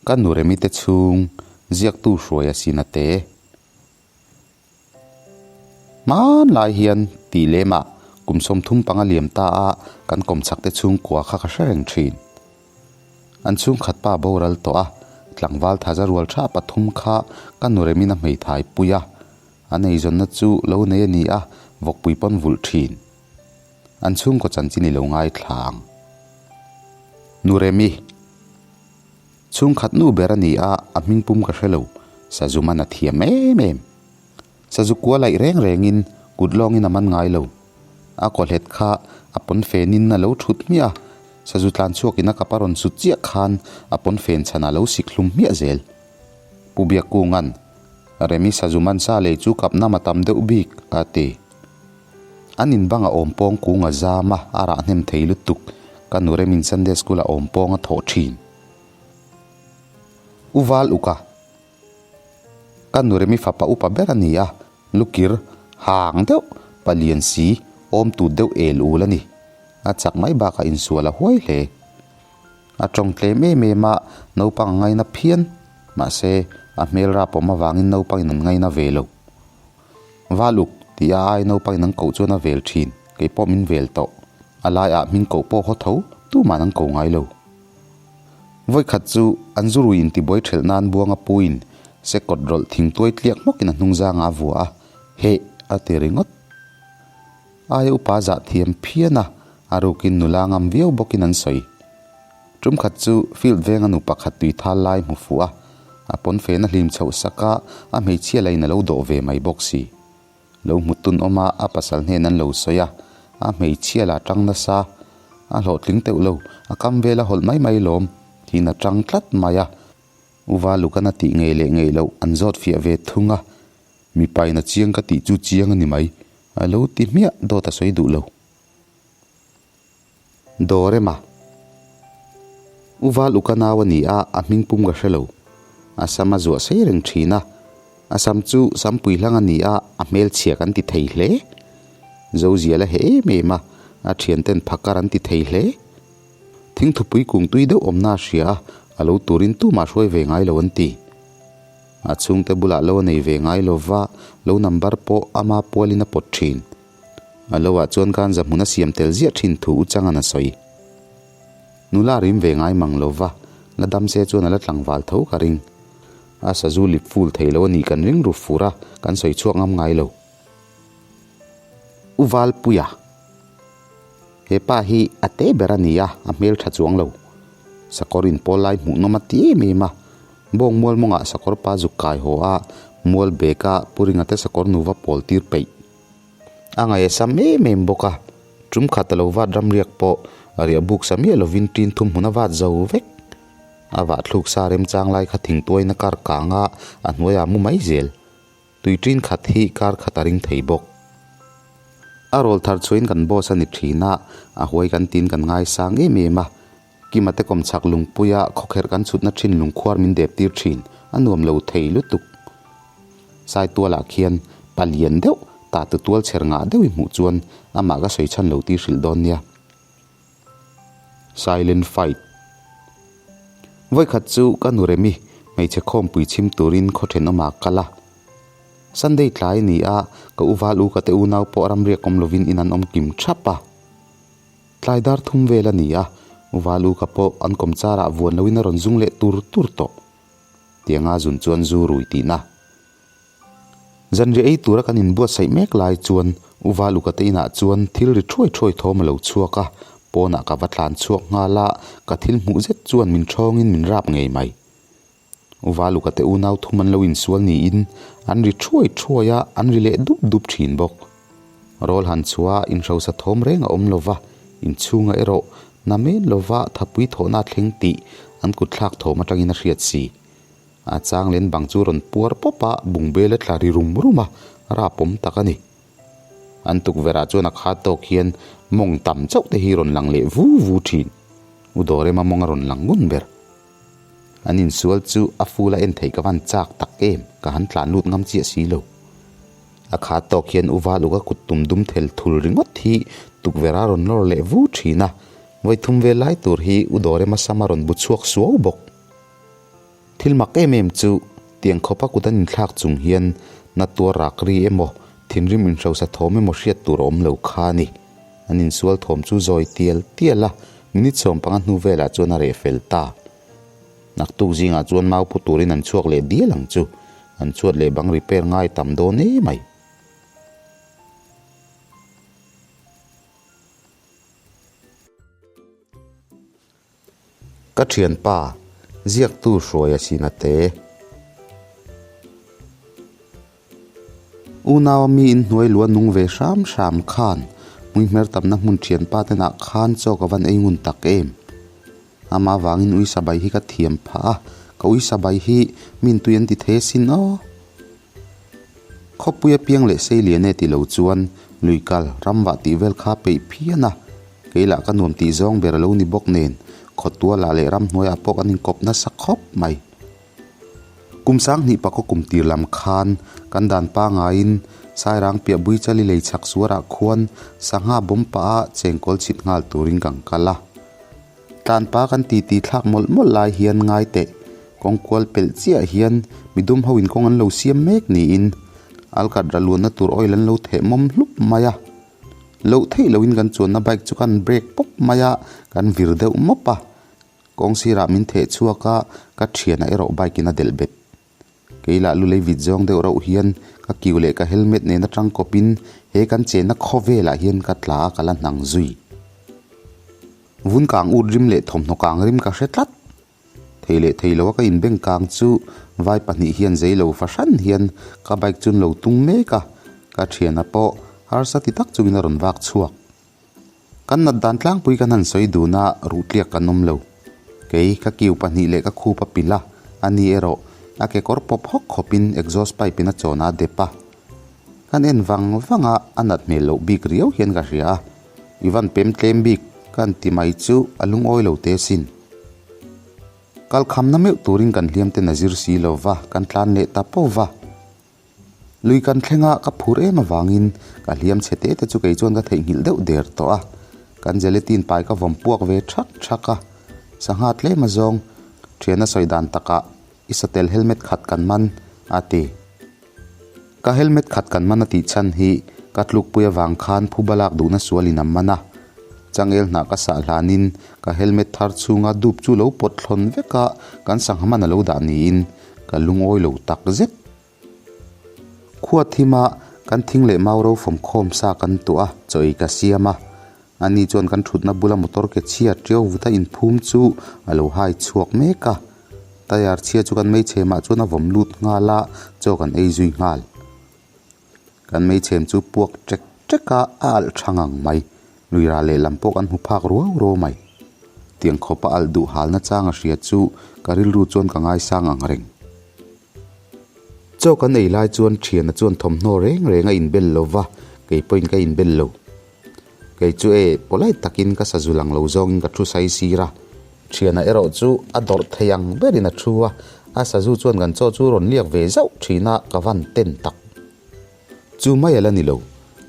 Ka nu Remi te chhung ziaktu hruai a sin a te. Hmanlai hian tih lemah kum 35 liam ta a kan kawmchhak te chhungkua kha ka hre reng thin. An chhungkhat pa boral tawh a, tlangval thaza rual tha pathum kha ka nu Remin a hmeithai pui a, an eizawnna chu lo nei a ni a, vawkpui pawn vulh thin. An chhungkaw chanchin i lo ngaithla ang. Nu Remi. Chhungkhat nu ber a ni a, a hming pum ka hre lo. Sazu man a thiam em em. Sazu kua laih reng rengin kut lawngin a man ngai lo. A kawhlet kha a pawn fenin a lo thut hmiah a, sazu tlan chhuakin a kap a rawn sut chiah khan a pawn fen chhanah a lo sik hlum hmiah zel. Pu Biakkunga'n, Remi sazu man sa lei chu kap nam a tam deuh bik, a ti. An in banga awm pawng kung a zam a, a rah hnem thei lutuk. Ka nu Remin Sunday School a awm pawng a thawh thin. U Val Uka, Ka nu Remi fapa upa ber a ni a, lukir, hang deuh, palian si, awm tut deuh el ul a ni. A chak mai bakah insual a huai hle. A tawng tlem em em a, naupang a ngaina phian. Mahse, a hmel rapawm avangin naupangin an ngaina ve lo. Valuk, tih a ai naupangin an koh chuan a vel thin, kei pawh min vel tawh. A laiah hming koh pawh haw tho, tuman an ko ngai lo. Vawikhat chu an zurui intibuai thelh nan Buanga puiin sekawt rawlh thing tuai tliak hmawkin a hnungzangah a vua a, Heh! a ti ringawt. Aia upa zah thiam phian a, a rukin nula ngam viau bawkin an sawi. Tum khat chu field venga nu pakhat tui thal lai hmu fuh a, a pawnfen a hlim chhoh sak a, a hmeichhia lain a lo dawh ve mai bawk si. Lo hmu tun awm a, a pasal hnen an lo sawi a, a hmeichhia la tang nasa, a hlawhtling teuh lo, a kam vel a hawlh mai mai lawm, tiin a tang tlat mai a. Uva Lukan a tih ngei leh ngei loh an zawt fiah ve thung a, mipain a chiang ka tih chu chiang a ni mai, a lo ti hmiah dawt a sawi duh lo. Dawr em a? U Val Uka nau a ni a, a hming pum ka hre lo. A sam a zuah sei reng thin a. A sam chu sampui hlang a ni a, a hmelchhia kan ti thei hle. Zozial a heh em em a, a thianten phakar an ti thei hle. Thingthupui kung tui deuh awmna a hria a, a lo turin tumah hruai ve ngai lo an ti. A chhungte bulah lo a nei ve ngai lo va, lo number pawh ama pualin a pawt thin. A lo ah chuan khan zahmun a siam tel ziah thin thu u chang an a sawi. Nula rim ve ngai mang lo va, la dam se chuan a la tlangval tho ka ring. A sazu lip ful thei lo a nih kan ring ru fur a, kan sawi chhuak ngam ngai lo. U Valpuia, He pa hi a te ber a ni a, a hmel tha chuang lo. Sakawr inpawl lai hmuh nawm a ti em em a. Bawng mual mawngah sakawr pa zuk kai haw a, mual beka Pu Ringa te sakawr nuva pawl tir peih. A ngaih a sam em em bawk a, tum khat a lo vat ramriak pawh a riah buk sa miah lovin tin thum hmun a vat zo vek. A vah thluk sa remchang lai kha thingtuaina kar kang a, a hnuaiah a mu mai zel. Tui tin khat hi kar khat a ring thei bawk. A rawl thar chhuahin kan boss a ni thin a, a huai kan tin kan ngaisang em em a. Kima te kawmchhak lungpuia khawkherh kan chhutna thin lungkhuar min dep tir thin, a nuam lo thei lutuk. Saitualah khian palian deuh, tah tu tual chher ngah deuh i hmuh chuan amah ka sawi chhan lo tih hrilh dawn nia. Silent fight. Vawikhat chu ka nu Remi hmeichhe khawmpui chhim turin khaw thenawmah kal a. Sunday tlai a ni a, ka u val u ka te unau pawh ramriak awm lovin in an awm kim thap a. Tlai dar thum vel a ni a, u val u ka pawh an kawm charah vuan loin a rawn zung leh tur tur tawh. Tianga zun chuan zu rui tihna. Zanriah ei tura kan inbuatsaih mek lai chuan U Valuka te inah chuan thil ri thuai thuai thawm a lo chhuak a, pawnah ka va tlan chhuak nghal a, ka thil hmuh zet chuan min thawngin min rap ngei mai. U Valuka te unau thum an lo insual niin an ri thuai thuai a, an ri leh dup dup thin bawk. Rawl han chhuah a inhrosa thawm reng a awm lo va, inchhunga erawh na men lova thapui thawhna a thleng tih an kutthlak thawm atangin a hriat si. A chang len bang chu rawn puar pawp a, bungbel a tla ri rum rum a, rapawm tak a ni. An tukverh ah chuan a khat tawk hian mawng tam chauh te hi rawn lang leh vu vu thin. U Dawrema mawng a rawn lang ngun ber. An insual chu a ful a en theih ka van chak tak em, ka han tlan lut ngam chiah si lo. A khat tawk hian U Valuka kut tum dum thel thul ringawt hi tukverh a rawn lawr leh vu thin a, vawi thum vel lai tur hi U Dawrema sam a rawn bu chhuak suau bawk. Thil mak em em chu tiang khawpa kut an inthlak chung hian na tuar rak ri emaw, thinrim inhrosa thawm emaw hriat tur a awm lo kha a ni. An insual thawm chu zawi tial tial a, minute 15 hnu velah chuan a reh fel ta. Naktuk zingah chuan mau pu turin an chhuak leh dial ang chu, an chhuat leh bang repair ngai tam dawn emai. Ka thianpa, ziaktu hruai a sin a te. Unaua mi inhnuai lua nung ve hram hram khan hmuihmer tamna hmun thianpa tenah khan chaw ka van ei ngun tak em. Amah vangin uisa bai hi ka thiam phah a, ka uisa bai hi min tui an ti thei asin aw. Khawpui apiang leh sei lian e ti lo chuan lui kal ram vah tih vel kha peih phian a, kei lah ka nuam tih zawng ber a lo ni bawk nen khawtualah leh ramhnuaiah pawh kan inkawp nasa khawp mai. Kum sanghnih pakhaw kum tir lam khan kan dan pangaiin Sairang piah Buichali lei chhak suarah khuan sangha bawm pah a chengkawl chhit nghal turin kan kal a. Tlanpa kan titi thlak mawlh mawlh lai hian ngai teh kawng kual pelh chiah hian midum ho in kawng an lo siam mek niin alkat ra luanna tur oil an lo theh mawm hlup mai a. Loh theih loin kan chuanna bike chu kan brake pawp mai a, kan vir deuh mawp a. Kawng sirah min theh chhuak a, ka thianah erawh bike in a delh bet. Kei lah lu lei vit zawng deuh rauh hian ka kiu leh ka helmet nen atang kawpin he kan chenna khawvelah hian ka tla a ka la hnang zui. Vun kang ut rim leh thawmhnaw kang rim ka hre tlat. Thei leh thei lo a ka inbeng kang chu vai pahnih hian zei lo fahran hian ka bike chu an lo tung mek a, ka thiana pawh harsa ti tak chungin a rawn vak chhuak. Kan nat dan tlangpui kan han sawi dun a, ruhtliak kan awm lo. Kei, ka kiu pahnih leh ka khup a pilh a, ani erawh a kekawr pawp hawk khawpin exhaust pipe in a chawn a dep a. Kan en vang vang a, a nat hmel loh bik riau hian ka hria a, i van pem tlem bik ka han ti mai chu a lungawi lo te sin. Kal khamna meuh turin kan hliam ten a zir si lo va, kan tlan leh ta pawh va. Lui kan thleng a, ka phur em avangin ka hliam chhe te te chu kei chuan ka theihnghilh deuh der tawh a. Kan gelatin pai ka vawm puak ve thak thak a, sangha tlem azawng thiana sawi dan takah i satel helmet khat kan man a ti. Ka helmet khat kan man a tih chhan hi ka tlukpui avang khan phuba lak duhna sualin a man a. Changel hnah ka sah hlanin ka helmet thar chhunga dup chu lo pawt thlawn vek a, kan sangha man a lo dah niin ka lungawi lo tak zet. Khua thima kan thing leh mau ro fawm khawm sa kan tuah a, chaw ei ka siam a. Ani chuan kan thutna bula motor ke chhia tiau vuta inphum chu a lo hai chhuak mek a. Tyre chhia chu kan meichhemah chuan a vawm lut nghal a, chaw kan ei zui nghal. Kan meichhem chu puak ṭek ṭek a, a alh ṭha ngang mai. Lui ral lehlam pawh kan hmu phak ruau ruau mai. Tiang khawpa alh duh halna chang a hria chu ka rilru chuan ka ngaisang ang reng. Chaw kan ei lai chuan thiana chuan thawmhnaw reng reng a inbel lo va, kei pawhin ka inbel lo. Kei chu e, polite takin ka sazu lang lo zawngin ka thu sai sir a. Thiana erawh chu a dawrh thei ang berin a thu a, a sazu chuan kan chaw chu rawn liak ve zauh thin a, ka van ten tak. Chu mai a la ni lo,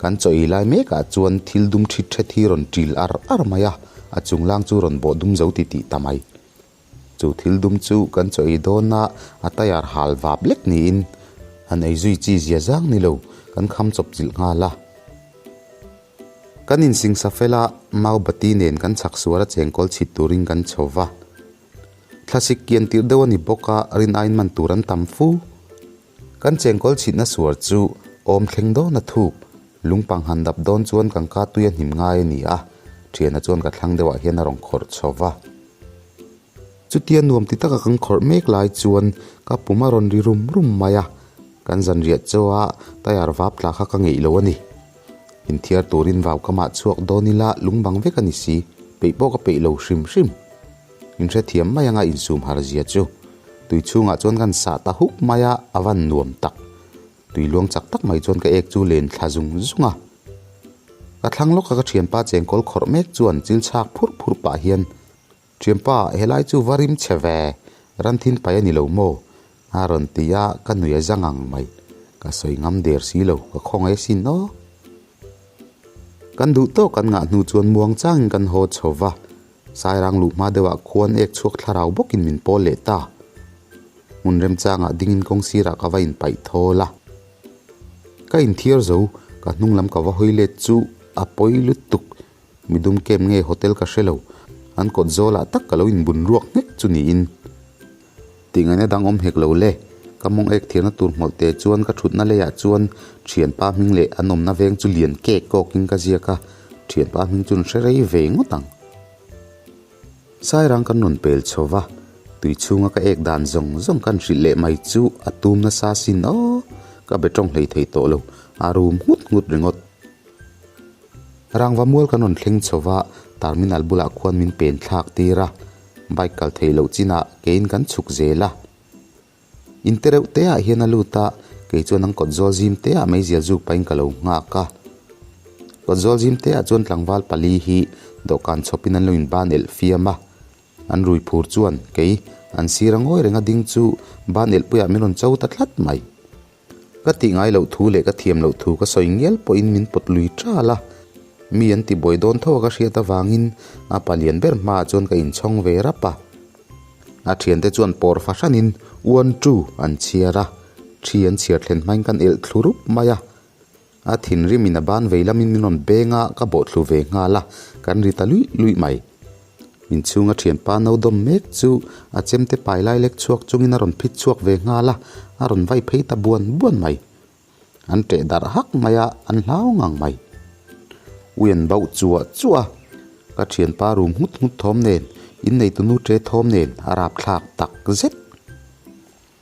kan chaw ei lai mekah chuan thil dum thit thet hi rawn ṭil ar ar mai a, a chunglang chu rawn bawh dum zo titih ta mai. Chu thil dum chu kan chaw ei dawn a, a tyre hal vap lek niin han ei zui chi zia zang ni lo, kan kham chawp chilh nghal a. Kan insingsa fel a, mau bati nen kan chhak sual a chengkawl chhit turin kan chho va. Thlasik kian tirh deuh a ni bawk a, rin aiin man tur an tam fu. Kan chengkawl chhitna suar chu awm thleng dawn a thuk, lungpang han dap dawn chuan kan ka tui a hnim ngai a ni a, thiana chuan ka thlang deuhah hian a rawn khawrh chho va. Chutia nuam ti taka kan khawrh mek lai chuan ka pum a rawn ri rum rum mai a, kan zanriah chaw a tyre vap tla kha ka ngeih lo a ni. Inthiar turin vau ka mah chhuak dawn ila lungbang vek a ni si, peih pawh ka peih lo hrim hrim. Inhrethiam mai anga insum har zia chu. Tui chhungah chuan kan sah ta huk mai a, a van nuam tak. Tui luang chak tak mai chuan ka ek chu len thla zung zung a. Ka thlang lawka ka thianpa chengkawl khawrh mek chuan chil chhak phurh phurh pah hian, Thianpa, helai chu va rim che ve, ran thin pai a ni lo maw? A rawn ti a, ka nui a zang ang mai. Ka sawi ngam der si lo, ka khawngaih asin aw. Kan duh tawk kan ngah hnu chuan muang changin kan haw chho va. Sairang luh hma deuhah khuan ek chhuak thlarau bawkin min pawl leh ta. Hmun remchangah dingin kawng sirah ka va inpaih thawl a. Ka inthiar zo, ka hnung lam ka va hawi let chu a pawi lutuk. Midum camp nge hotel ka hre lo, an kawt zawlah tak ka lo inbun ruak nghek chu niin. Tih ngaihna dang awm hek lo le, ka mawng ek thiarna tur hmawlh te chuan ka thutna leiah chuan thianpa hming leh an awmna veng chu lian kek kawkin ka ziak a, thianpa hming chu an hre rei ve ngawt ang. Sairang kan rawn pel chho va, tui chhunga ka ek dan zawng zawng kan hrilh leh mai chu a tum nasa sin aw, ka be tawng hlei thei tawh lo, a rum nghut nghut ringawt. Rangva mual kan rawn thleng chho va, terminal bulah khuan min pen thlak tir a, bike kal theih loh chinah kein kan chhuk zel a. In te reuh te ah hian a lut a, kei chuan an kawt zawl zim te ah meizial zuk pahin ka lo nghak a. Kawt zawl zim te ah chuan tlangval pali hi dawhkan chhawpin an lo inban elh fiam a. An rui phur chuan kei an sir a ngawi reng a ding chu ban elhpuiah min rawn cho ta tlat mai. Ka tih ngai loh thu leh ka thiam loh thu ka sawi ngial pawhin min pawt lui ṭal a, mi an ti buai dawn tho a ka hriat avangin a palian ber hmaah chuan ka inchhawng ve rap a. A thiante chuan pawr fahranin one two an chhiar a, thi an chhiar thlen hmain kan elh thlu rup mai a. A thinrimin a ban vei lamin min rawn beng a, ka bawh thlu ve nghal a, kan ri ta luih luih mai. Inchhunga thianpa no dawm mek chu a chemte pai lai lek chhuak chungin a rawn phit chhuak ve nghal a, a rawn vai phei ta buan buan mai. An ṭeh darh hak mai a, an hlau ngang mai. Ui an bauh chuah chuah a, ka thianpa rum nghut nghut thawm nen, inneitu nu ṭe thawm nen a rapthlak tak zet.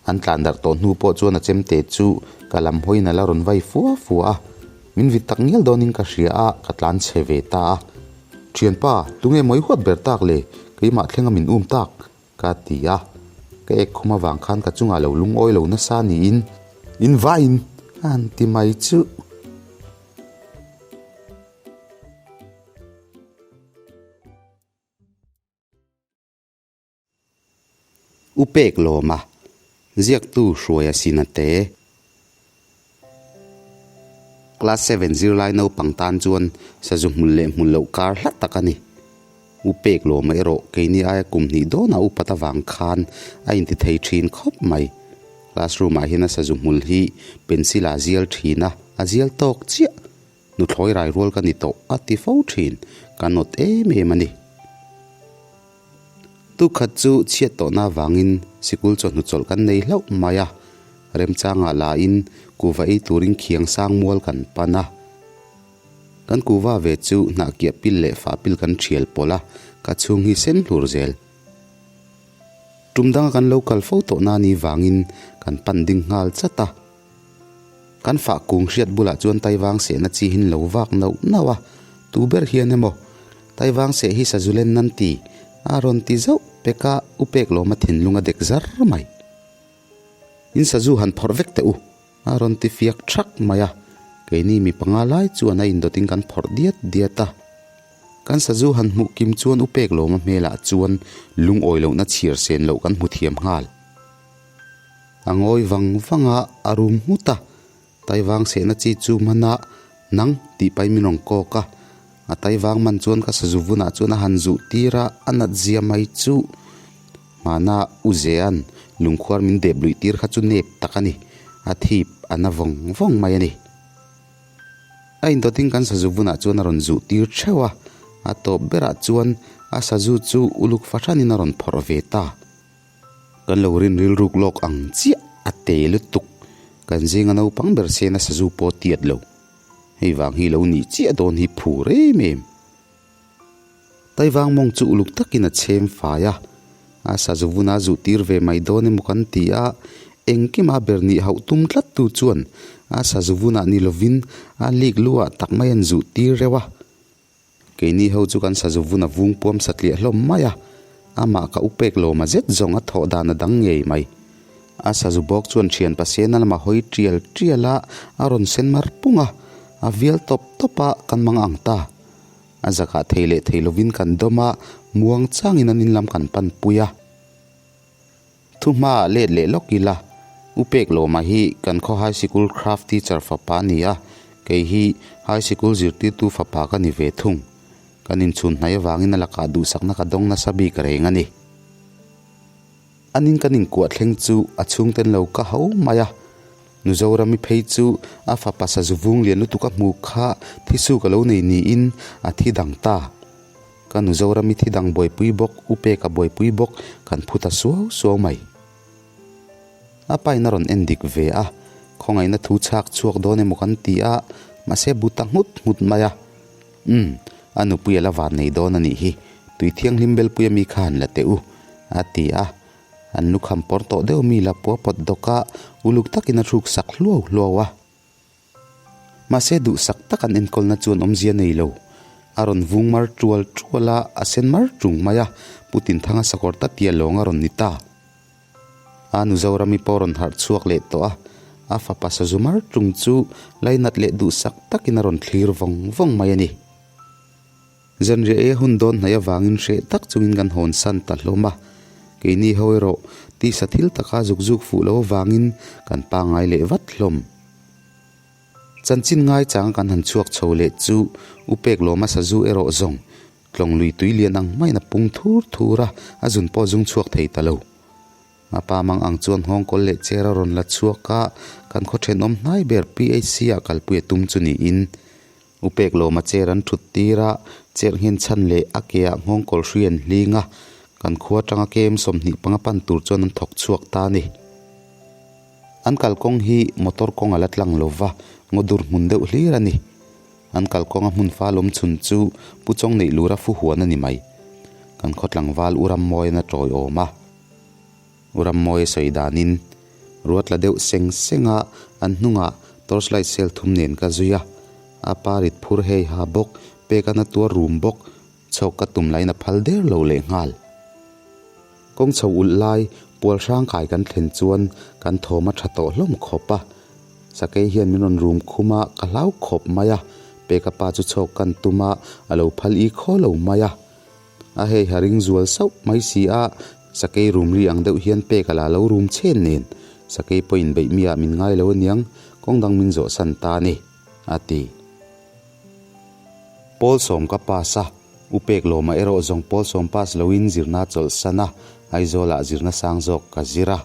An tlan darh tawh hnu pawh chuan a chemte chu ka lam hawiin a la rawn vai fua fua a, min vit tak ngial dawnin ka hria a, ka tlan chhe ve ta a. Thianpa, tunge mawi huat ber tak le, keimah thlenga min um tak? ka ti a, ka ek khum avang khan ka chungah lo lungawi lo nasa niin in vaiin a han ti mai chu. U pek lawm a, ziaktu Hruaia Sinate. Class seven zirlai naupang tan chuan sazu hmul leh hmul loh kar hla tak a ni. U pek lawma erawh keini aia kum hnih dawnah upat avang khan a inti thei thin khawp mai. Classroom ah hian a sazu hmul hi pencil ah zial thin a, a zial tawk chiah. Nuthlawi rai rual ka ni tawh a ti fo thin, ka nawt em em a ni. Tukhat chu chhiat tawhna avangin sikul chawhnu chawlh kan nei hlauh mai a, remchangah lain kuhva ei turin khiang sang mual kan pan a. Kan kuhva ve chu hnahkiah pil leh fah pil kan thial pawlh a, ka chhung hi sen hlur zel. Tum danga kan lo kal fo tawhna ni vangin kan pan ding nghal chat a. Kan fah kung hriat bulah chuan Taivang sehna chi hin lo vak nauh nauh a, tu ber hian emaw Taivang seh hi Sazulen nan ti a rawn ti zauh pek a, u pek lawma thinlung a dek zar mai. In sazu han phawrh vek teh u a rawn ti fiak thak mai a, keini mi panga lai chuan a indawtin kan phawrh diat diat a. Kan sazu han hmuh kim chuan u pek lawma hmelah chuan lungawi lohna chhiar sen loh kan hmu thiam nghal. A ngawi vang vang a, a rum nghut a. Taivang sehna chi chu hman a, Nang, tih pahin min rawn kawk a. A taivang man chuan ka sazu vunah chuan a han zuh tir a, a nat zia mai chu. Hmana U Zea'n lungkhuar min dep luih tir kha chu nep tak a ni. A thip a na vawng vawng mai a ni. A indawtin kan sazu vunah chuan a rawn zuh tir theuh a, a tawp berah chuan a sazu chu uluk fahranin a rawn phawrh ve ta. Kan lo rin rilruk lawk ang chiah a te lutuk. Kan zinga naupang ber sen a sazu pawh tiat lo. Hei vang hi lo nih chiah dawn hi phur em em. Taivang mawng chu uluk takin a chhem fai a, a sazu vuna zuh tir ve mai dawn emaw kan ti a, engkima ber nih hauh tum tlat tu chuan a sazu vunah ni lovin a lik luah tak mai an zuh tir reuh a. Keini ho chu kan sazu vun a vung puam satliah hlawm mai a, amah ka upek lawma zet zawng a thawh dan a dang ngei mai. A sazu bawk chuan thian pasena lama hawi tial tial a, a rawn sen mar pung a, a vial tawp tawp a, kan mang ang ta. A zakah thei leh thei lovin kan dawm a, muang changin an in lam kan pan pui a. Thu hmaah let leh lawk ila, U Pek Lawma hi kan khaw High Sikul Craft Teacher fapa a ni a, kei hi High Sikul zirtirtu fapa ka ni ve thung. Kan inchhun hnai avangin a lakah duhsakna ka dawng nasa bik reng a ni. An in kan inkuah thleng chu a chhungten lo ka ho mai a. Nu Zorami phei chu a fapa sazu vung lian lutuk a hmu kha thisu ka lo nei niin a thi dang ta. Ka nu Zorami thi dang buaipui bawk, u Peka buaipui bawk kan phu ta suau suau mai. A pain a rawn en dik ve a, khawngaihna thu chhak chhuak dawn emaw kan ti a, mahse bu ta nghut nghut mai a. Umm, a nupui a la van nei dawn a nih hi, tui thianghlim belpui ami kha han la teh u, a ti a. An lukham pawr tawh deuh mi la pua pawt dawk a, uluk takin a hruk sak hluau hluau a. Mahse duhsak tak an enkawlna chuan awmzia nei lo. A rawn vung mar tual tual a, a sen mar tung mai a, Pu Tinthanga sakawr ta tia lawng a rawn ni ta. A nu Zorami pawh rawn harh chhuak leh tawh a, a fapa sazu mar tung chu lainat leh duhsak takin a rawn thlir vawng vawng mai a ni. Zanriah ei a hun dawn hnaih avangin hreh tak chungin kan hawn san ta hlawm a, keini ho erawh tisa thil taka zuk zuk fuh lo avangin kan pangngai leh vat hlawm. Chanchin ngaichanga kan han chhuak chho leh chu U Peklawma sazu erawh zawng tlawng lui tui lian ang hmain a pung thur thur a, a zun pawh a zung chhuak thei ta lo. A pa mang ang chuan nghawngkawl leh chair a rawn la chhuak a, kan khaw thenawm hnai ber PHC ah kalpui a tum chu niin U Peklawma chair an thut tir a, chair nghen chhan leh a ke ah nghawngkawl hrui an hling a, kan khua atanga KM 25 pan tur chuan an thawk chhuak ta a ni. An kalkawng hi motor kawng a la tlang lo va, ngaw dur hmun deuh hlir a ni. An kalkawnga hmun fal awm chhun chu Pu Chawng neih lura fu huan a ni mai. Kan khaw tlangval U Rammawian a tawiawm a. U Rammawia sawi danin ruat la deuh seng seng a, an hnungah torchlight cell thum nen ka zui a. A pa rit phur hei ha bawk, pek a na tuar rum bawk, chhawk ka tum lahin a phal der lo leh nghal. Kawng chho ulh lai pual hrang kai kan thlen chuan kan thawm a tha tawh hlawm khawp a. Sakei hian min rawn rum khum a, ka hlau khawp mai a. Peka pa chu chhawk kan tum a, a lo phal i khaw lo mai a. A hei ha ring zual sauh mai si a, sakei rum ri ang deuh hian pek a la lo rum chhen nen. Sakei pawh inbeih mi ah min ngai lo aniang, kawng dang min zawh san ta a ni, a ti. Pawl sawm ka pass a, U Pek Lawma erawh zawng pawl sawm pass loin zirna chawlh san a, Aizawlah zirna sang zawk ka zir a.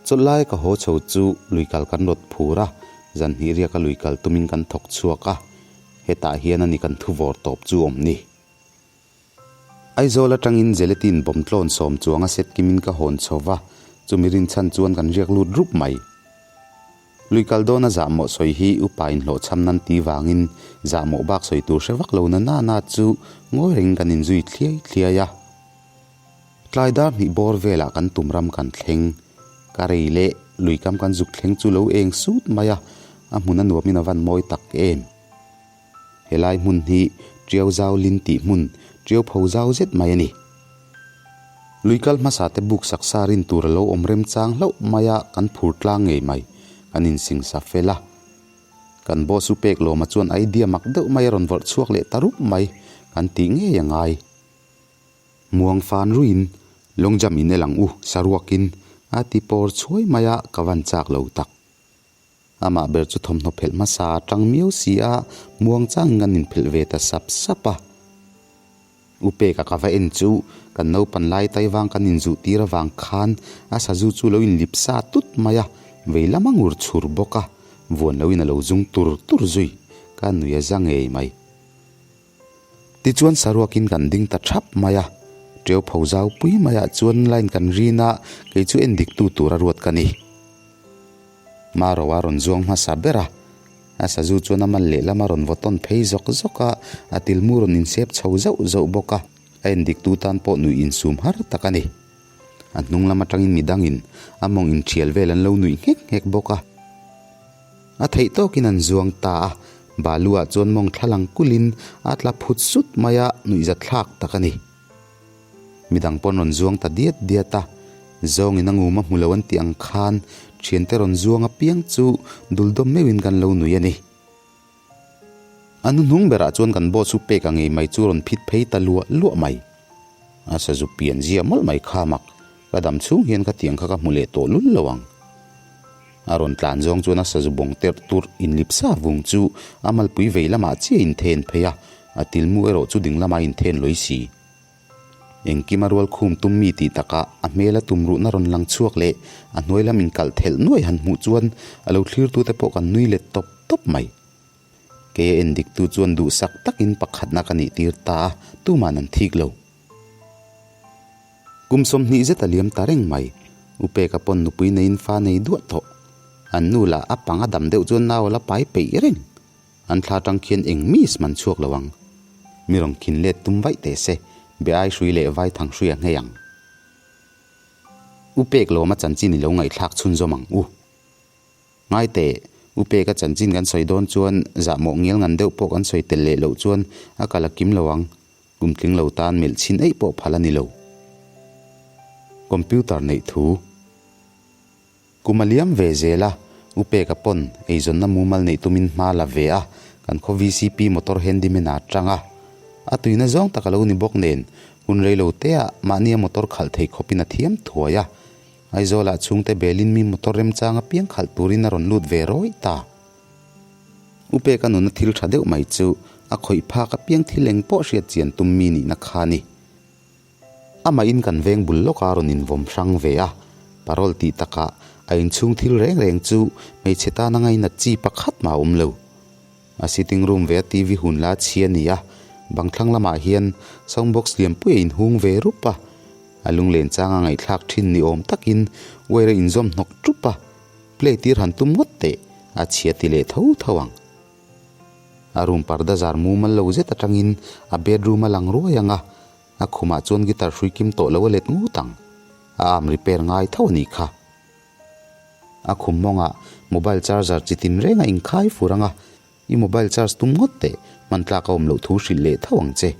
Chawlh lai ka haw chho chu lui kal kan rawt phur a, zan hnih riaka lui kal tumin kan thawk chhuak a, hetah hian a ni kan thu vawr tawp chu awm ni. Aizawl atangin gelatin bawm tlawn sawm chuang a set kimin ka hawn chho va, chumi rinchhan chuan kan riak lut rup mai. Lui kal dawna zahmawh sawi hi upa inhlawhchham nan ti vangin zahmawh bak sawi tur hre vak lo na na na chu ngawi rengin kan inzui thliai thliai a. Tlai dar hnih bawr velah kan tum ram kan thleng. Ka rei leh lui kam kan zuk thleng chu lo eng sut mai a, a hmun a nuamin a van mawi tak em. Helai hmun hi Tiau Zau Lin tih hmun, Tiau pho zau zet mai a ni. Lui kal hmasa te buk sak sa rin tur a lo awm remchang hlauh mai a, kan phur tlang ngei mai. Kan insing sa fel a. Kan boss u pek lawma chuan idea mak deuh mai a rawn vawrh chhuak leh ta rup mai, kan tih ngei a ngai. Muang fan ruiin long jump in el ang u, saruakin a ti pawr chhuai mai a, ka van chak lo tak. Amah ber chu thawmhnaw phelh hmasa a tang miau si a, muang changin kan inphelh ve ta sap sap a. U Peka ka va en chu kan naupan lai taivang kan inzuh tir avang khan a sazu chu lo inlip sa tut mai a, vei lam a ngur chhur bawk a, vuan loin a lo zung tur tur zui, ka nui a za ngei mai. Tichuan saruakin kan ding ta thap mai a, teu pho zau pui maiah chuan line kan rin a, kei chu en dik tu tur a ruat ka ni. Maro a rawn zuang hmasa ber a, a sazu chuan a mal lehlam a rawn vaw tawn phei zawk zawk a, a tilmu rawn insep chho zauh zauh bawk a, a endiktu tan pawh nuih insum har tak a ni. A hnung lam atangin midangin a mawng inthial vel an lo nuih nghek nghek bawk a. A theih tawkin an zuang ta a, balu ah chuan mawng thla lang kulhin a tla phut sut mai a, nuihzathlak tak a ni. Midang pawn rawn zuang ta diat diat a, zawngin a ngum a hmu lo an tih ang khan thiante rawn zuang apiang chu dul dawm meuhin kan lo nui a ni. A hnuhnung berah chuan kan boss u pek a ngei mai chu rawn phit phei ta luah luah mai. A sazu pian zia mawlh mai kha mak, ka dam chhung hian khatiang kha ka hmu leh tawh lul lo ang. A rawn tlan zawng chuan a sazu bawng terh turh inlip sa vung chu a malpui vei lamah chiah a inthen phei a, a tilmu erawh chu ding lamah a inthen lawi si. Engkima rual khum tum mi tih takah a hmela tumruhna rawn lang chhuak leh a hnuai lam inkalh thelh nuai han hmuh chuan a lo thlirtute pawh kan nui let tawp tawp mai. Kei a endiktu chuan duhsak takin pakhatna ka nih tir ta a, tuman an thik lo. Kum 20 zet a liam ta reng mai. U Peka pawn nupui neiin fa nei duah tawh. An nu lah a pang a dam deuh chuan nau a la pai peih reng. An thla tang khian eng miss man chhuak lo ang. Mi rawn khin let tum vaih teh se, be ai hrui leh vai thang hrui a nghei ang. U Pek lawma chanchin i lo ngaihthlak chhunzawm ang u. Ngai teh, U Peka chanchin kan sawi dawn chuan zahmawh ngial ngan deuh pawh kan sawi tel leh loh chuan a kal a kim lo ang. Kum tling lo tan melh chhin eih pawh phal a ni lo. Computer neih thu. Kum a liam ve zel a, U Peka pawn eizawnna mumal neih tumin hma la ve a, kan khaw vcp motor handyman a tang a. A tuina zawng tak a lo ni bawk nen, hun rei lo teah mahnia motor khalh thei khawpin a thiam thuai a. Aizawlah chhungte belin mi motor remchang apiang khalh turin a rawn lut ve rawih ta. U Peka nuna thil tha deuh mai chu a khawih phak apiang thil eng pawh hriat chian tum mi nihna kha a ni. Amahin kan veng bul lawka rawn invawm hrang ve a, parole tih takah a inchhung thil reng reng chu hmeichhe tana ngainat chi pakhat mah a awm lo. A sitting room ve a TV hun la chhi a ni a, bang thlang lamah hian sound box lianpui a inhung ve rup a. A lunglen changa ngaihthlak thin ni awm takin wire a inzawm hnawk tup a, play tir han tum ngawt teh a chhia ti leh tho tho ang. A room parda zar mumal lo zet atangin a bedroom a lang ruai ang a, a khumah chuan guitar hrui kim tawh lo a let ngut ang. A arm repair ngai tho a nih kha. A khum mawngah mobile charger chi tin reng a inkhai fur ang a, I mobile charge tum ngawt teh, hman tlak a awm loh thu hrilh leh tho ang che.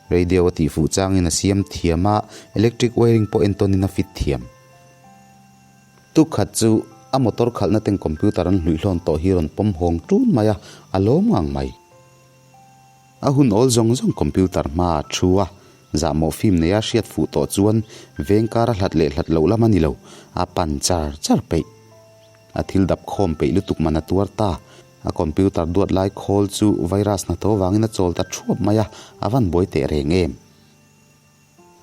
Radio a tih fuh changin a siam thiam a, electric wiring pawh entawnin a fit thiam. Tuk khat chu a motor khalhna ten computer an hluihlawn tawh hi rawn pawm hawng tun mai a, a lawm ngang mai. A hun awl zawng zawng computer hma a thu a, zahmawh fim neia hriat fuh tawh chuan veng kar a hlat leh hlat loh lam a ni lo, a pan char char peih. A thil dap khawm peih lutuk man a tuar ta. A computer duat lai khawl chu virus hnathawh vangin a chawl ta thuap mai a, a van buai teh reng em.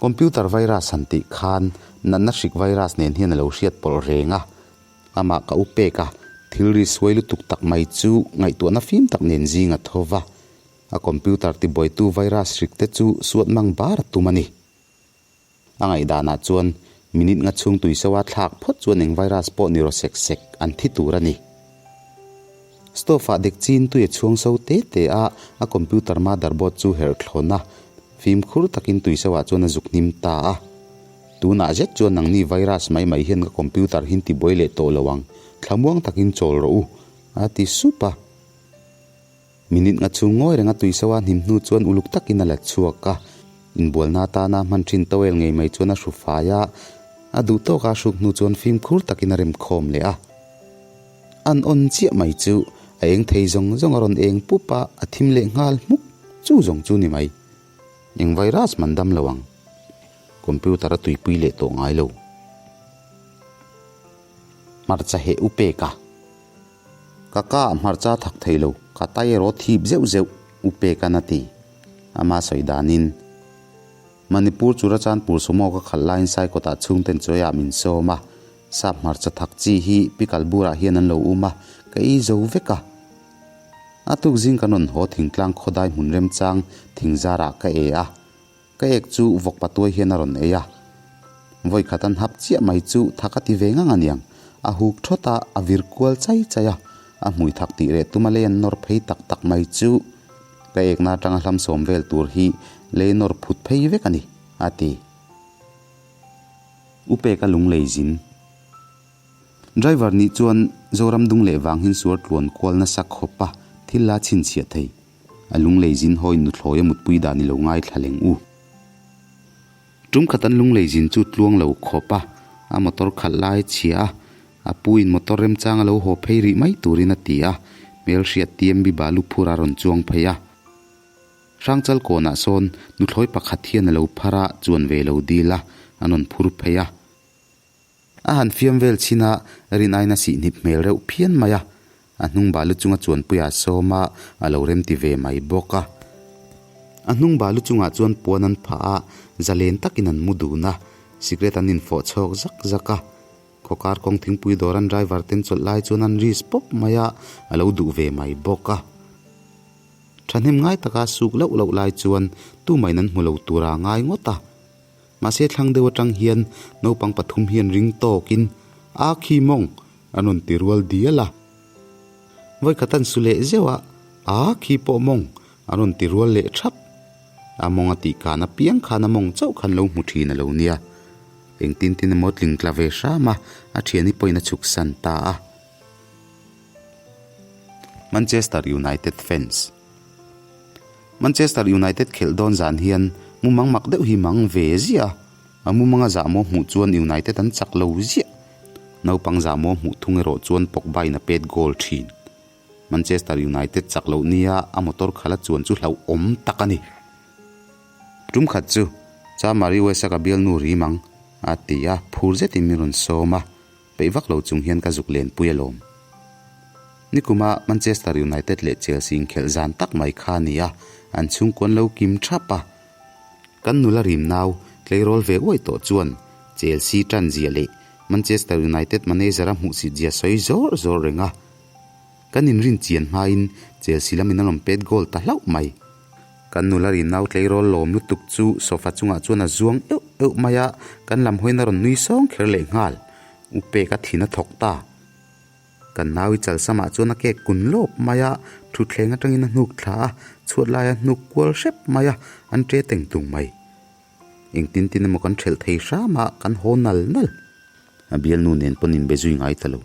Computer virus han tih khan natna hrik virus nen hian a lo hriat pawlh reng a, amah ka u pek a, thil ri suai lutuk tak mai chu ngaihtuahna fim tak nen zing a tho va, a computer tibuaitu virus hrik te chu suat mang bar a tum a ni. A ngaihdanah chuan minute nga chhung tui so a thlak phawt chuan eng virus pawh ni raw sek sek an thi tur a ni. Stove ah dek chin tui a chhuang so te te a, a computer motherboard chu herh thlawn a, fimkhur takin tui so ah chuan a zuk hnim ta a. Tunah zet chuan nangni virus mai mai hian ka computer hin tibuai leh tawh lo ang, thlamuang takin chawl rawh u, a ti sup a. Minute nga chhung ngawi renga tui so a hnim hnu chuan uluk takin a la chhuak a, inbualna atana hman thin towel ngei mai chuan a hru fai a, a duh tawka a hruk hnu chuan fimkhur takin a remkhawm leh a. An on chiah mai chu a eng thei zawng zawng a rawn eng pup a, a thim leh nghal hmuk chu zawng chu ni mai. Eng virus man dam lo ang. Computer a tuipui leh tawh ngai lo. Hmarcha heh u pek a. Ka ka ah hmarcha thak thei lo, ka tai erawh thip zeuh zeuh u pek a na ti. Ama sawi danin. Manipur Churachandpur sumo ka khalh laiin Saikawtah chhungten chawiah min sawm a. Sap hmarcha thak chi hi pikal burah hian an lo um a, ka ei zo vek a. A tuk zing kan rawn haw thingtlang khawdai hmun remchang thing zarah ka e a, ka ek chu vawk patuai hian a rawn ei a. Vawi khat an hap chiah mai chu thak a ti ve ngang aniang, a huk thawt a, a vir kual chai chai a, a hmui thak tih reh tuma lei an nawr phei tak tak mai chu ka ekna atanga hlamsawm vel tur hi lei nawr phut phei vek a ni, a ti. U peka lunglei zin. Driver nih chuan Zoram dung leh vang hin suar tluan kual nasa khawp a, thil la chhinchhiah thei. A lunglei zin hawiin nuthlawi a mutpui dan i lo ngaithla leng u. Tum khat an lunglei zin chu tluang lo khawp a, a motor khalh lai chhia a, a pu in motor remchang a lo haw phei rih mai turin a ti a, hmelhriat TMB balu phur a rawn chuang phei a. Hrangchal kawnah sawn nuthlawi pakhat hian a lo phar a, chuan ve lo dil a, an rawn phur phei a. A han fiam vel chhin a, rin aina sihhnip hmel reuh phian mai a. A hnung balu chunga chuanpuia sawm a, a lo remti ve mai bawk a. A hnung balu chungah chuan puan an phah a, zalen takin an mu dun a, sikret an infawh chhawk zak zak a. Khawkar kawng thingpui dawr an driver ten chawlh lai chuan an risk pawp mai a, a lo duh ve mai bawk a. Thahnem ngai taka suk loh loh lai chuan tumahin an hmu lo tura a ngai ngawt a. Mahse thlang deuh atang hian naupang pathum hian ring tawkin, A khi mawng! an rawn ti rual dial a. Vawikhat an su leh zeuh a, A khi pawh mawng! an rawn ti rual leh thap. A mawng a tih khan apiang khan a mawng chauh khan lo hmu thin a lo nia. Engtin tin emaw tling tla ve hram a, a thiani pawhin a chhuk san ta a. Manchester United fans Manchester United khelh dawn zan hian mumang mak deuh hi mang ve ziah a, a mumanga zahmaw hmuh chuan United an chak lo ziah. Naupang zahmaw hmuh thung erawh chuan Pogba in a pet goal thin. Manchester United chak loh nia a motor khala chuan chu hlauhawm tak a ni. Tum khat chu Chamari West-a ka bialnu rim ang, a ti a, phur zetin min rawn sawm a, peih vak lo chung hian ka zuk lenpui alawm. Nikuma Manchester United leh Chelsea inkhelh zan tak mai kha a ni a, an chhungkuan lo kim thap a. Kan nula rim nau tleirawl ve uai tawh chuan Chelsea tan zia leh Manchester United manager a hmuhsit zia sawi zawr zawr reng a. Kan inrin chian hmain Chelsea lamin an rawn pet goal ta hlauh mai. Kan nula rin nau tleirawl lawm lutuk chu sofa chungah chuan a zuang euh euh mai a, kan lam hawiin a rawn nui sawng kher leh nghal. U pek a thin a thawk ta. Kan nau i chalsamah chuan a kek kun lawp mai a, thutthleng atangin a hnuk thla a, chhuat laia hnuk kual hrep mai a, an ṭe teng tung mai. Engtin tin emaw kan ṭhelh thei hram a, kan haw nal nal. A bialnu nen pawn inbe zui ngai ta lo.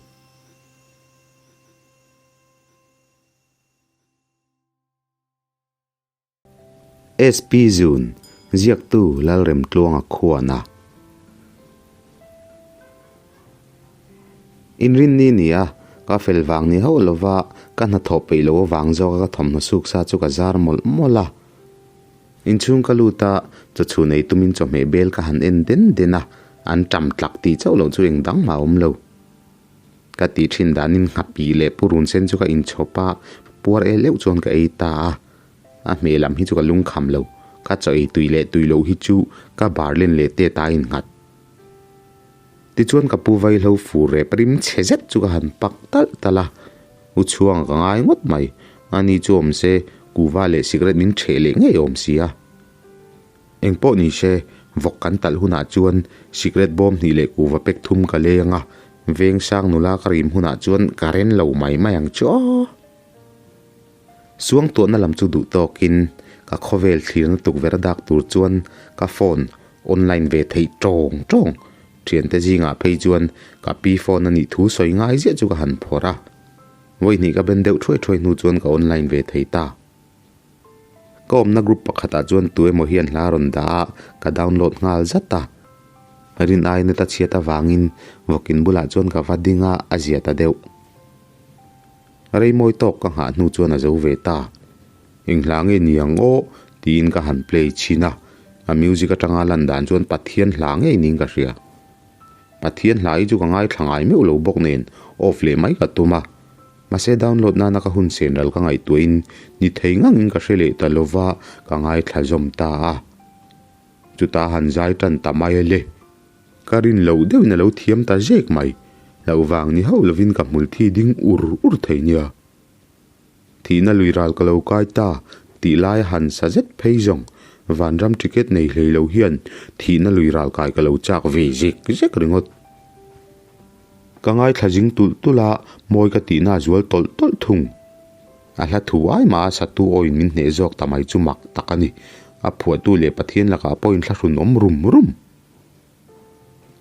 SP Zun, ziaktu Lalremtluanga khuana. Inrinni ni a, ka fel vang ni hauh lova ka hnathawh peih loh avang zawka ka thawmhnaw suk sa chu ka zar mawlh mawlh a. Inchhung ka lut a, chawchhun ei tumin chawhmeh bel ka han en den den a, an ṭam tlak tih chauh loh chu eng dang mah a awm lo. Ka tih thin danin nghapih leh purun sen chu ka inchhawp a, puar el euh chuan ka ei ta a. A hmeh lam hi chu ka lungkham lo, ka chaw ei tui leh tui loh hi chu ka bar len leh tet a innghat. Tichuan ka pu vaihlo fur rep rim chhe zet chu ka han pak talh talh a, u chhuang ka ngai ngawt mai, ani chu awm se kuva leh sikret min ṭheh leh ngei awm si a. Eng pawh ni se, vawk kan talh hunah chuan sikret bawm hnih leh kuva pek thum ka leng a, veng sang nula ka rim hunah chuan ka ren lo mai mai ang chu aw. Suangtuahna lam chu duh tawkin ka khawvel thlirna tukverh a dak tur chuan ka phone online ve theih tawng tawng. Thiante zingah phei chuan ka pi phone a nih thu sawi ngai ziah chu ka han phawrh a. Vawi hnih ka ben deuh thuai thuai hnu chuan ka online ve thei ta. Ka awmna group pakhatah chuan tu emaw hian hla rawn dah a, ka download nghal zat a. Rin aiin a chhiat avangin vawkin bulah chuan ka va ding a, a zia ta deuh. Rei mawi tawk ka nghah hnu chuan a zo ve ta. Eng hla nge ni ang aw? tiin ka han play chhin a, a music atanga lan dan chuan Pathian hla ngei niin ka hria. Pathian hla hi chu ka ngaithla ngai meuh lo bawk nen off leh mai ka tum a. Mahse download nana ka hun sen ral ka ngaihtuahin ni thei ngangin ka hre leh ta lova ka ngaithla zawm ta a. Chuta han zai tan ta mai a le. Ka rin loh deuhin a lo thiam ta zek mai. Hlauh vang ni hauh lovin ka hmul thi ding ur ur thei nia. Thihna lui ral ka lo kai ta tih lai a han sa zet phei zawng. Vanram ticket nei hlei lo hian thihna lui ral kai ka lo chak ve zek zek ringawt. Ka ngaithla zing tulh tulh a, mawi ka tihna a zual tawlh tawlh thung. A hla thu ai mah a satu awiin min hneh zawk ta mai chu mak tak a ni. A phuahtu leh Pathian lakah pawhin thlahrun awm rum rum.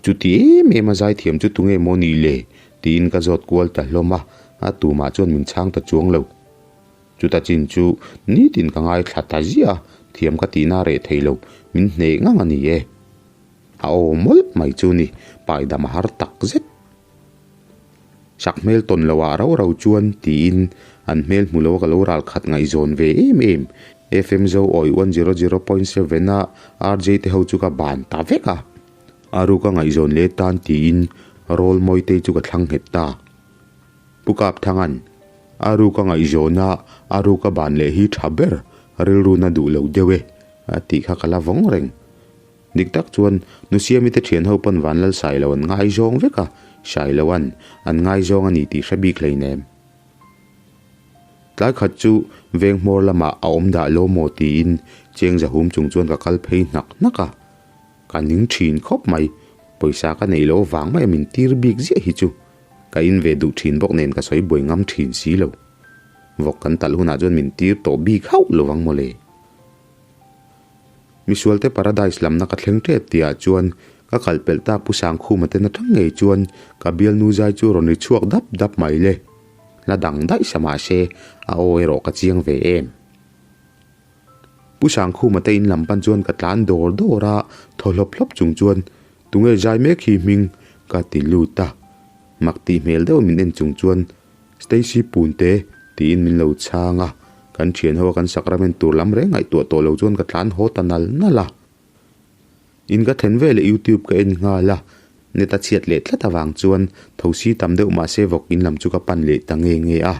Chuti em em a zaithiam chu tunge maw ni le? tiin ka zawt kual ta hlawm a, a tumah chuan min chhang ta chuang lo. Chuta chin chu nitin ka ngaithla ta ziah a, thiam ka tihna a reh thei lo, min hneh ngang a ni e. A aw mawlh mai chu ni, paidam a har tak zet. Sak hmel tawn lo ah rau rau chuan tiin an hmel hmu lo a ka lo ral khat ngaihzawn ve em em. FM Zo awi 100.7 a RJ te ho chu ka ban ta vek a. A ruka ngaihzawn leh tan tiin Rawl Mawitei chu ka thlang nghet ta. Pu Kapthanga'n a ruka ngaihzawn a a ruka ban leh hi tha ber. Rilru na duh lo deuh e, a tih kha ka la vawng reng. Dik tak chuan Nusiami te thian ho pawn Vanlal Sailo an ngaizawng vek a, Sailoan an ngaizawng a ni tih hre bik hleinem. Tlai khat chu veng hmawr lamah a awm dah lo maw tiin cheng zahum chung chuan ka kal phei hnak hnak a. Ka ning thin khawp mai, pawisa ka neih loh vang mai a min tir bik ziah hi chu ka in ve duh thin bawk nen ka sawi buai ngam thin si lo. Vawk kan talh hunah chuan min tir tawh bik hauh lo vang mawle. Misualte Paradise lamna ka thleng tep tihah chuan ka kal pelh tak Pu Sangkhuma ten atang ngei chuan ka bialnu zai chu rawn ri chhuak dap dap mai le. Hla dang daih sa mah se a aw erawh ka chiang ve em. Pu Sangkhuma te in lam pan chuan ka tlan dawr dawr a, thaw hlawp hlawp chung chuan tunge zai mek hi hming ka ti lut a. Mak tih hmel deuh min en chung chuan Stacy Punte tiin min lo chhang a, kan thian ho a kan sacrament tur lam reng ngaihtuah tawh lo chuan ka tlan haw ta nal nal a. In ka thlen veleh YouTube ka en nghal a, net a chhiat leh tlat avang chuan thosi tam deuh mahse vawk in lam chu ka pan leh ta nge nge a.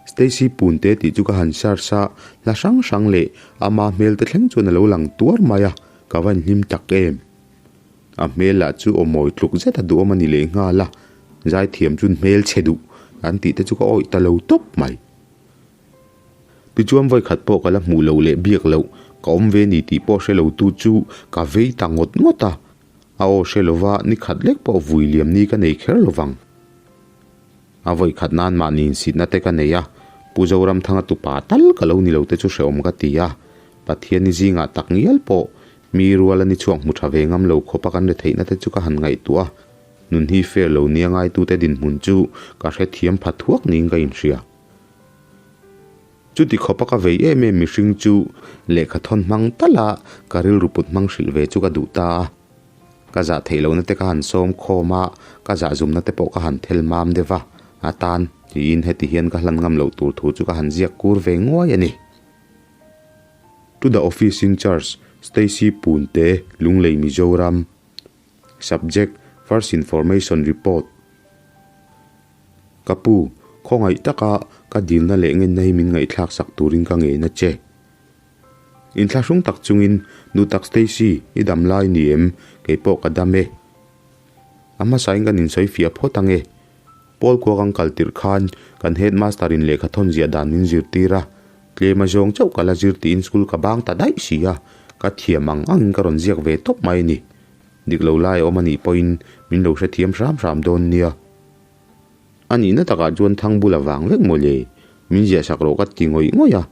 Stacy Punte tih chu ka han search a, hla hrang hrang leh ama hmel te thleng chuan a lo lang tuar mai a, ka va inhlim tak em. A hmel lah chu aw mawi tluk zet a duhawm a ni leh nghal a, zaithiam chuan hmel chhe duh an tih te chu ka awih ta lo tawp mai. Tichuan vawikhat pawh ka la hmuh loh leh biak loh ka awm ve ni tih pawh hre lo tu chu ka vei ta ngawt ngawt a, a aw hre lova ni khat lek pawh vui liam ni ka nei kher lovang. A vawikhat nan mahni insitna te ka nei a, Pu Zoramthanga tupa tal ka lo ni lo te chu hrehawm ka ti a, Pathiani zingah tak ngial pawh mi ruala ni chhuak hmu tha ve ngam lo khawpa kan retheihna te chu ka han ngaihtuah a, nun hi fair lo nia ngaitute dinhmun chu ka hrethiam pha thuak niin ka inhria. Chuti khawpa ka vei em em mihring chu lehkha thawn hmang tala ka rilru put hmang hrilh ve chu ka duh ta a. Ka zah theih lohna te ka han sawm khawm a, ka zah zumna te pawh ka han thel mam deuh a, a tan tiin heti hian ka hlan ngam loh tur thu chu ka han ziak kur ve nguai a ni. To the Office in Charge, Stacy Punte, Lunglei Mizoram Subject, First Information Report Ka pu, khawngaih taka ka dilna leh ngenna hi min ngaihthlak sak turin ka ngeina che. Inthlahrung tak chungin, Duhtak Stacy, i dam lai ni em? Kei pawh ka dam e. A hmasain kan insawi fiah phawt ange. Paul khua kan kal tirh khan kan headmaster in lehkha thawn ziah dan min zirtir a, tlem a zawng chauh ka la zir tiin school ka bang ta daih si a, ka thiam ang angin ka rawn ziak ve tawp mai a ni. Dik lo lai a awm a nih pawhin min lo hrethiam hram hram dawn nia. A nihna takah chuan thang bula vang vek maw le? Min ziah sak rawh ka ti ngawih ngawih a,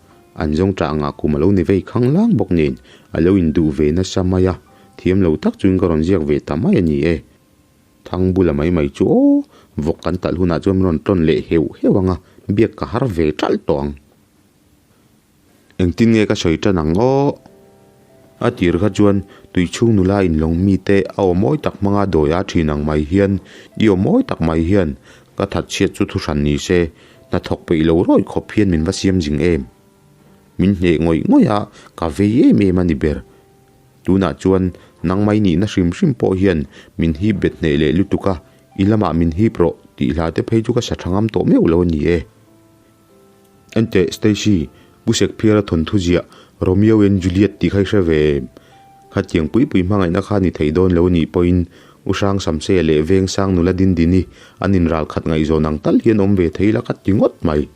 an zawng ṭah angah kum a lo ni vei khang lang bawk nen a lo induh ve nasa mai a, thiam lo tak chuin ka rawn ziak ve ta mai a ni e. Thang bula mai mai chu aw, vawk kan talh hunah chuan min rawn tawn leh heuh heuh ang a, biak ka har ve ṭalh tawh ang. Engtin nge ka sawi ṭan ang aw? A tir kha chuan tui chhung nula inlawng mite a aw mawi tak hmanga dawi a ṭhin ang mai hian i aw mawi tak mai hian ka that chhiat chu thuhran ni se, hnathawk peih lo rawi khawp hian min va siam zing em? Min hneh ngawih ngawih a, ka vei em em a ni ber. Tunah chuan nangmai nihna hrim hrim pawh hian min hip bet hneh leh lutuk a, i lamah min hip rawh tih hla te phei chu ka sa tha ngam tawh meuh lo a ni e. Enteh Stacy, Pu Shakespeare-a thawnthu ziah Romeo and Juliet tih kha i hre ve em? Khatiang pui pui hmangaihna kha ni thei dawn lo a nih pawhin U Hrang Samse leh Vengsang nula Dindini an inral khat ngaihzawn ang tal hian awm ve thei la ka ti ngawt mai.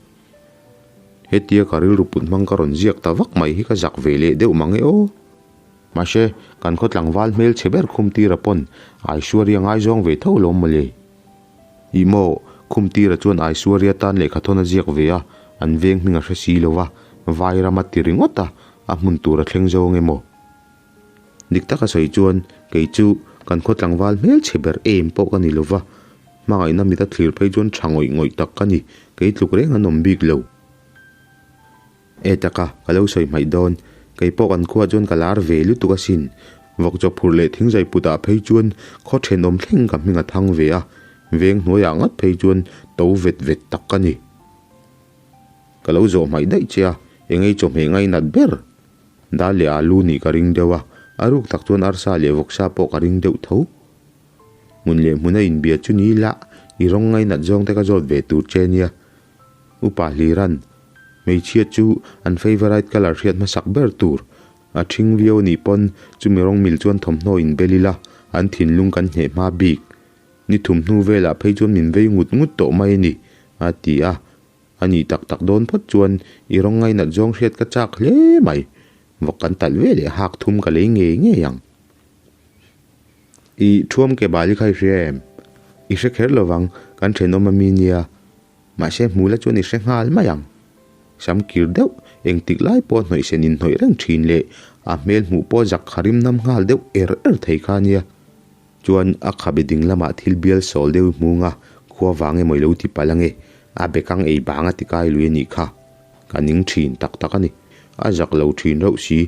Hetia ka rilru put hmang ka rawn ziak ta vak mai hi ka zak ve leh deuh mang e aw. Mahse, kan khaw tlangval hmelchhe ber khumtira pawn Aishwarya ngaizawng ve tho lawm mawle. Ih maw, khumtira chuan Aishwarya tan lehkha thawn a ziak ve a, an veng hming a hre si lo va, vai ram a ti ringawt a, a hmun tur a thleng zawng emaw. Dik taka sawi chuan, kei chu kan khaw tlangval hmelchhe ber em pawh ka ni lo va, hmangaihna mit a thlir phei chuan tha ngawih ngawih tak ka ni, kei tluk reng an awm bik lo. E taka, ka lo sawi hmaih dawn. Kei pawh kan khuaah chuan ka lar ve lutuk asin. Vawk chaw phurh leh thingzai putah phei chuan khaw thenawm thleng ka hming a thang ve a, veng hnuaiah ngat phei chuan to vet vet tak ka ni. Ka lo zawh hmaih daih che a, engei chawhmeh ngainat ber? Dal leh alu nih ka ring deuh a, a ruk tak chuan arsa leh vawksa pawh ka ring deuh tho. Hmun leh hmuna inbia chu ni la, i rawng ngainat zawng te ka zawt ve tur che nia. Upa Hliran. Hmeichhia chu an favourite colour hriat hmasak ber tur. A ṭhing viau a nih pawn chumi rawng mil chuan thawmhnaw inbel ila an thinlung kan hneh hma bik. Ni thum hnu velah phei chuan min vei ngut ngut tawh mai a ni, a ti a. A nih tak tak dawn phawt chuan i rawng ngainat zawng hriat ka chak hle mai. Vawk kan talh ve leh hak thum ka lei ngei ngei ang. I thuam ke bal i kha i hria em? I hre kher lovang, kan thenawm a mi nia. Mahse hmu la chuan i hre nghal mai ang. Sam kir deuh, engtik lai pawh hnawih sen inhnawih reng thin leh a hmel hmuh pawh zak kha rim nam nghal deuh er er thei kha nia. Chuan a khabe ding lamah thil bial sawl deuh i hmung a, khua vang emaw i lo ti palh ange, a bekang ei bang a ti kai lui a nih kha. Ka ning thin tak tak a ni. A zak lo thin reuh si,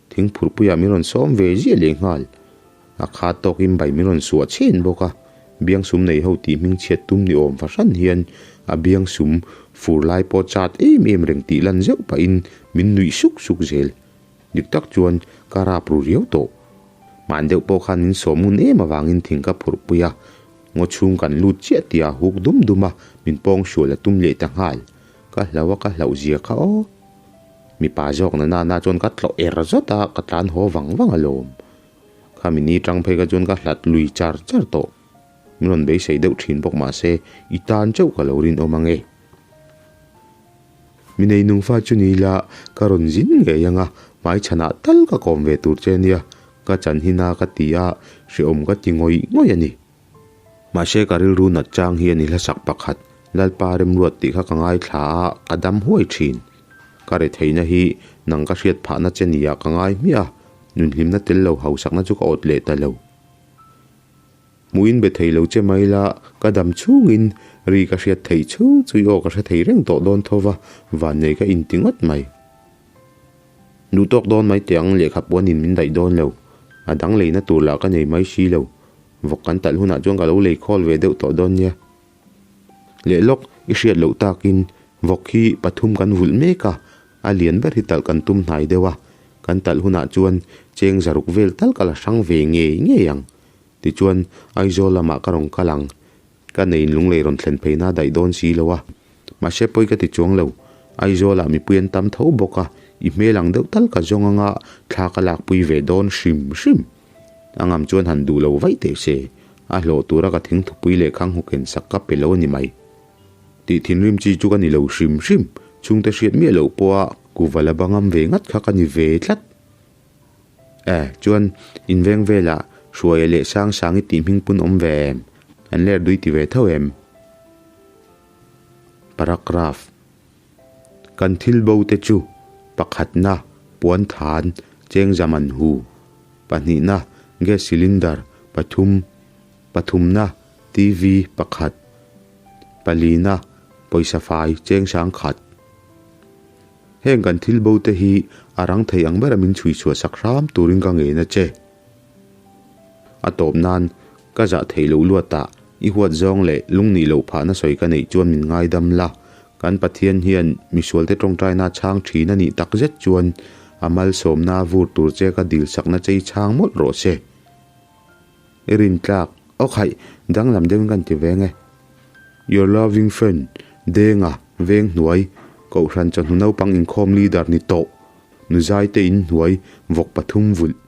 thingphurhpuiah min rawn sawm ve ziah leh nghal. A kha tawkin bai min rawn suah chhen bawk a, biangsum nei ho tih hming chhiat tum ni awm fahran hian a biangsum fur lai pawh chat em em reng tih lan zeuh pahin min nuih suk suk zel. Dik tak chuan ka rap ru riau tawh. Hman deuh pawh khan min sawm ngun em avangin thing ka phurh pui a, ngaw chhung kan lut chiah tih a huk dum dum a, min pawng sual a tum leh ta nghal. Ka hlauh a ka hlauh zia kha aw. Mipa zawk na nana chuan ka tlawh er zawt a, ka tlan haw vang vang alawm. Khami ni tang phei kha chuan ka hlat lui char char tawh. Min rawn beisei deuh thin bawk mahse i tan chauh ka lo rinawm ange. Mi nei nungfa chu ni ila ka rawn zin ngei anga hmaichhanah tal ka kawm ve tur che ania ka chan hi na ka ti a hrehawm ka ti ngawih ngawih a ni. Mahse ka rilru nat chang hian i hlasak pakhat Lalpa remruat tih kha ka ngaithla a ka dam huai thin. Ka retheihna hi nang ka hriat phahna che nia ka ngai hmiah a nunhlimna tel lo hausakna chu ka awt leh ta lo. Hmuhin be thei lo che mai la, ka dam chhungin ri ka hriat theih chhung chu i aw ka hre thei reng tawh dawn tho va, vannei ka inti ngawt mai. Duh tawk dawn mai teh ang lehkha puanin min daih dawn lo, a dang leina tur lah ka nei mai si lo, vawk kan talh hunah chuan ka lo lei khawl ve deuh tawh dawn nia. Leh lawk i hriat loh takin vawk hi pathum kan vulh mek a, a lian ber hi talh kan tum hnai deuh a, kan talh hunah chuan cheng zaruk vel tal ka la hrang ve ngei ngei ang. Tichuan, Aizawl lamah ka rawn kal ang. Ka neiin lunglei rawn thlen phei na daih dawn si lo a. Mahse pawi ka ti chuang lo. Aizawlah mipui an tam tho bawk a, i hmel ang deuh tal ka zawng anga thla ka lakpui ve dawn hrim hrim. A ngam chuan han duh lo vaih teh se, a hlawh tura ka thingthupui leh khang huken sak ka pe lo a ni mai. Tih thinrim chi chu ka ni lo hrim hrim. Chhungte hriat miah loh pawha kuva la bangam ve ngat kha ka ni ve tlat. Eh, chuan in veng velah Hruaia leh Sangsangi tih hming pun awm ve em? An ler dui ti ve tho em? Paragraph Kan thil bo te chu, pakhatna, puan than, cheng zaman hu, pahnihna, gas cylinder, pathum, pathumna, TV, pakhat, palina, pawisa fai, cheng sang khat. Heng kan thil bo te hi a rang thei ang bera min chhui chhuah sak hram turin ka ngen a che. A tawp nan, ka zah theih loh luatah i huat zawng leh lungnih loh phahna sawi ka neih chuan min ngaidam la. Kan Pathian hian misualte tawngtaina chhang thin a nih tak zet chuan a malsawmna vur tur che ka dilsakna chei chhang mawlh rawh se. I rintlak, aw khaih, danglam deuhin ka inti veng e. Your loving friend, Denga, veng hnuai, Kohhran chawhnu naupang inkhawm leader ni tawh, Nuzaite in hnuai, vawk pathum vulh.